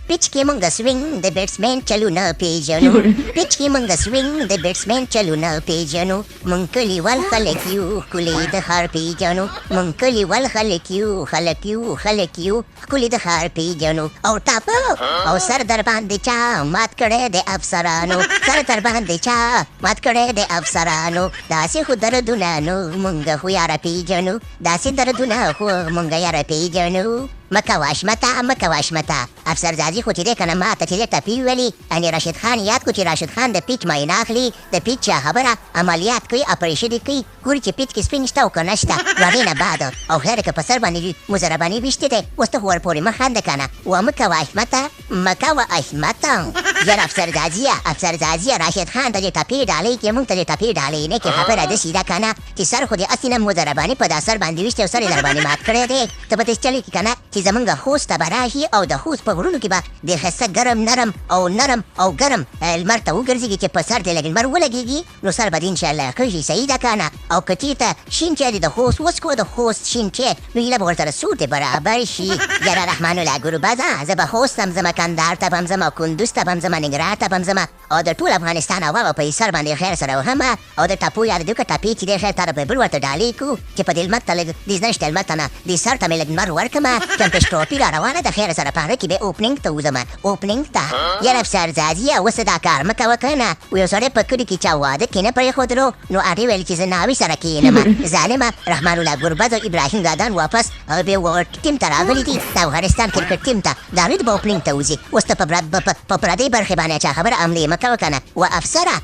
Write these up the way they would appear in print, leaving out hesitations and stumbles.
پچ کې مونږ سوینګ د بیټسمین چلونه پیژنو، پچ کې مونږ سوینګ د بیټسمین چلونه پیژنو. مونږ کلیوال خلک یو، ښکلي د ښار پیژنو. مونږ کلیوال خلک یو، خلک یو، خلک یو، ښکلي د ښار پیژنو. او ټاپه او سر در باندې چا مات کړی د افسرانو، سر در باندې چا مات کړی د افسرانو. داسې خو دردونه نو مونږ خو یاره پیژنو، داسې دردونه خو مونږ یاره پیژنو. مکه واشمته، مکه واشمته. افسر ځاځي خو چې دی کنه ماته چې دی ټپي ویلي یعنې راشد خان یاد کو چې راشد خان د پیچ معاینه اخلي، د پیچ چا خبره عملیات کوي، اپریشن یې کوي، ګوري چې پیچ کې سپین شته او که نه شته. نو هغې نه بعد او خیر که په سر باندې مزرباني ویشتې دی، اوس ته خو ورپورې مه خانده کنه. و مکه واشمته، مکه واشمته. یاره افسر ځاځیه، افسر ځاځیه، راشد خان ته دې ټپې ډالۍ کې، مونږ ته دې ټپې ډالۍ نه کې. خبره داسې ده کنه چې سر خو دې هسې نه مزرباني په دا سر باندې ویشتی او سر یې در باندې مات کړی دی. ته به داسې چلې کې کنه چې زمونږ خوست ته به راشي او د خوست په غرونو کې به د ښایسته ګرم نرم او نرم او ګرم لمر ته وګرځېږي، چې په سر دې لږ لمر ولګېږي نو سر به دې انشاءالله ښه شي. صحیح ده که نه؟ او که چېرته شین چای دې د خوست وڅکو، د خوست شین چای، نو هیله به ورسره سور دې برابر شي. یاره رحمان الله ګربزه، زه به خوست ته هم ځمه، کندهار ته به هم ځمه، کندوز ته به هم ځمه، ننګرهار ته به هم ځمه او د ټول افغانستان هوا به په سر باندې خیر سره وهم. او د ټپو یاد دې وکړه، ټپې چې دی خیر تاته به بل ورته ډالۍ کړو چې په دې لمر ته لږ دې زنشته لمر ته نه دې سر ته مې لږ لمر ورکړم. چمپیش ټراپي را روانه ده، خیر سره په هغه کې به اوپننګ ته وځم، اوپننګ ته. یاره افسر ځاځیه، اوس دا کار مه کوه که نه یو سړی په کلي کې چا واده کې نه پرېښودلو نو هغې ویل چې زه ناوې سره کښېنم. ظالمه رحمان الله ګربز او ابراهیم ځدران واپس به ورلډ ټیم ته راغلي دي، د افغانستان کرکټ ټیم ته، د هغوی به اوپننګ ته وځي. اوس ته په پردۍ برخې باندې چا خبره عملي مه کوه کنه. و افسره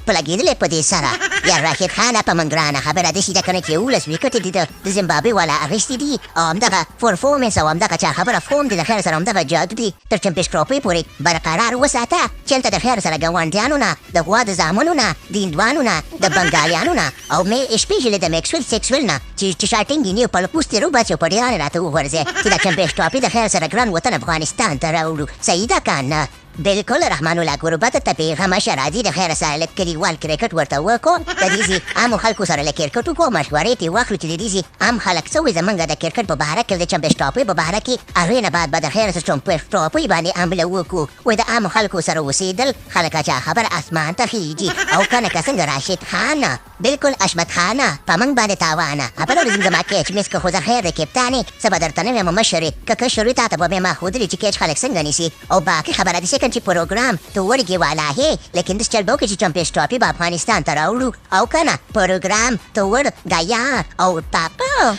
په لګېدلی په دې سره. یار راشد خانه، په من ګرانه خبره داسې ده کنه چې 11 ویکټې دې د زمبابوې والا اخیستې دي او همدغه پرفورمنس او همدغه چا خبره فورم دې د خیر سره همدغه جادو دې تر چمپیش ټراپۍ پورې برقرار وساته چې هلته د خیر سره ګاونډیانو نه، د غوا د زامنو نه، د هندوانو نه، د بنګالیانو نه او مې سپیشلی د میکسول سیکسول نه چې شاټینګ یې نیو په پوستې روباسي او په ډیران راته وغورځي چې دا چمپیش ټراپي د خیر سره ګران وطن افغانستان ته راوړو. صحیح ده که نه؟ بلکل رحمان الله ګربت ته پیغام شه راځي د خیره سره لږ کلیوال کرکټ ورته وکړو، د دې ځي عامو خلکو سره لږ کرکټ وکړو، مشورې ترې واخلو چې د دې ځي عام خلک څه وایي زمونږ د کرکټ په باره کې، د چمپیش ټراپۍ په باره کې. هغې نه بعد به د خیره سره چمپیش ټراپۍ باندې عمله وکړو. وایي د عامو خلکو سره اوسېدل خلک چا خبره اسمان ته خیږي او کنه که څنګه راشد خانه؟ بلکل اشمت خانه، په موږ باندې تاوانه خبره ورځم زما کیچ مس که خو زه خیر دی کپتانې، څه به درته نه وایم مشرې، که کشر وي تاته به مې ما ښودلي چې کیچ خلک څنګه نیسي. او باقي خبره دې سکن چې پروګرام تو ورګې والا هې، لیکن دس چل به وکړي چې چمپیش ټراپي به افغانستان ته راوړو او کنه پروګرام تو ور ګیا او پاپا.